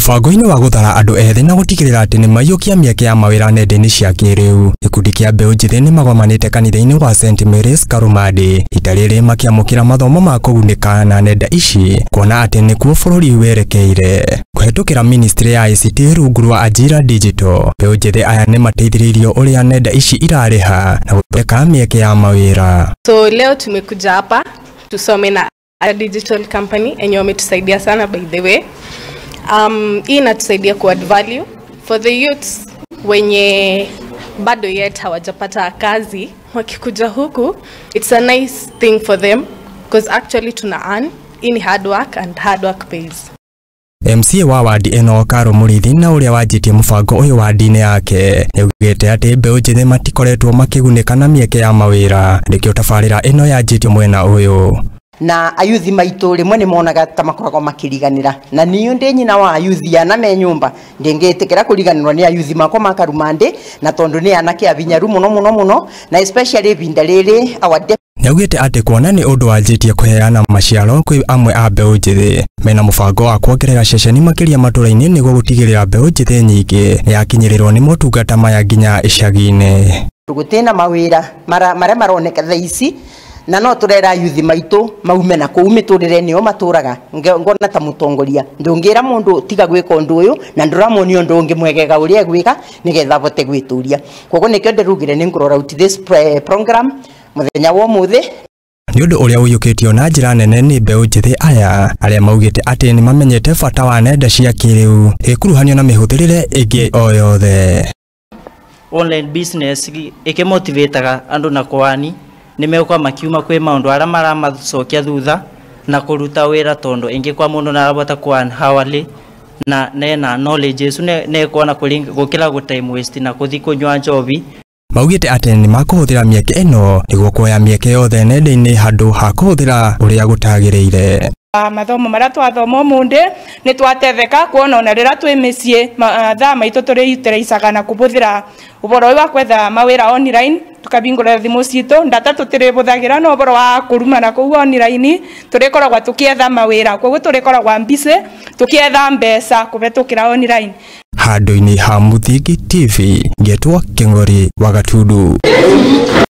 Mũbango-inĩ wa gũthara andũ ethĩ na gũtigĩrĩra atĩ nĩmaiyũkia mĩeke ya mawĩra nenda-inĩ cia kĩrĩu, gĩkundi kĩa mbeũ njĩthĩ nĩmagomanĩte kanitha-inĩ wa St Mary's Karumadi ita rĩrĩ makĩamũkĩra mathomo ma kũgunĩka na nenda ici kuona atĩ nĩkuo bũrũri werekeire. Kũhetũkĩra ministry ya ICT rungu rwa Ajira Digital, mbeũ njĩthĩ aya nĩmateithĩrĩirio ũrĩa nenda ici irarĩha na gũthondeka mĩeke ya mawĩra. So leo tumekuja hapa tusome na digital company enye wametusaidia sana by the way. Hii inatusaidia ku add value for the youths wenye bado yet hawajapata kazi, wakikuja huku it's a nice thing for them because actually tuna earn in hard work and hard work pays. MCA wa wadi ĩno Karo Mũrĩithi na ũrĩa wanjĩtie mũbango ũyũ wadi-inĩ yake nĩaugĩte atĩ mbeũ njĩthĩ matikoretwo makĩgunĩka na mĩeke ya mawĩra, nĩkĩo tabarĩra ĩno yanjĩtio mwena ũyũ. Na ayuthi maitu rimwe ni monaga ta makoragwo makiriganira na niyo ndi nyina wa ayuthi ana me nyumba ndingitikira kuriganirwo ni ayuthi makwa makarumandi na tondu ni anake abinyaru muno muno muno na especially ibinda riri our Nĩaugĩte atĩ kuona nĩ ũndũ wanjĩtie kũheana maciaro kwĩ amwe a mbeũ njĩthĩ mena mũbango wa kuongerera ceceni makĩria matũra-inĩ nĩguo gũtigĩrĩra mbeũ njĩthĩ nyingĩ nĩyakinyĩrĩrwo nĩ motungata maya nginya icagi-inĩ. Gũtina mawĩra maria maroneka thaa ici na no turera yuthi maitu maume na kuu miturire nio maturaga ngona ta mutongoria ndungira mundu tiga gwika undu uyu na nduramuonia undu ungi mwegega uria gwika nigetha bote gwituria. Koguo nikio ndirugire ni ngurora out this program muthenya wa umuthi. Nĩ ũndũ ũrĩa ũiyũkĩtio na njĩra nene nĩ mbeũ njĩthĩ aya arĩa maugĩte atĩ nĩmamenyete bata wa nenda cia kĩrĩu ĩkuruhanio na mĩhũthĩrĩre ĩngĩ o yothe. Online business ikimotivataga andu na kwani nimekwa makiuma kwi maundu aria maramacokia thutha na kuruta wira tondu ingi kwa mundu narabota kwa hourly na nena knowledge icu ne kuona gukira gu time waste na kuthi kunywa njobi. Maugĩte atĩ nĩmakũhũthĩra mĩeke ĩno nĩguo kuoya mĩeke yothe nenda-inĩ handũ ha kũhũthĩra ũrĩa gũtagĩrĩire. Mathomo maria twathoma umuthi ni twatetheka kuona ona rira twi micii thaa maitu turi utilaicaga na kubuthira uboro uyu wa kwetha mawira online tukabingura thimu citu ndata tutiributhagira no uboro wa kurumana kuu online turikoragwa tukietha mawira koguo turikoragwa busy tukietha mbeca kubetukira online. Handũ-inĩ ha Muthingi TV ngetwo Kĩng'ori wa Gatundu.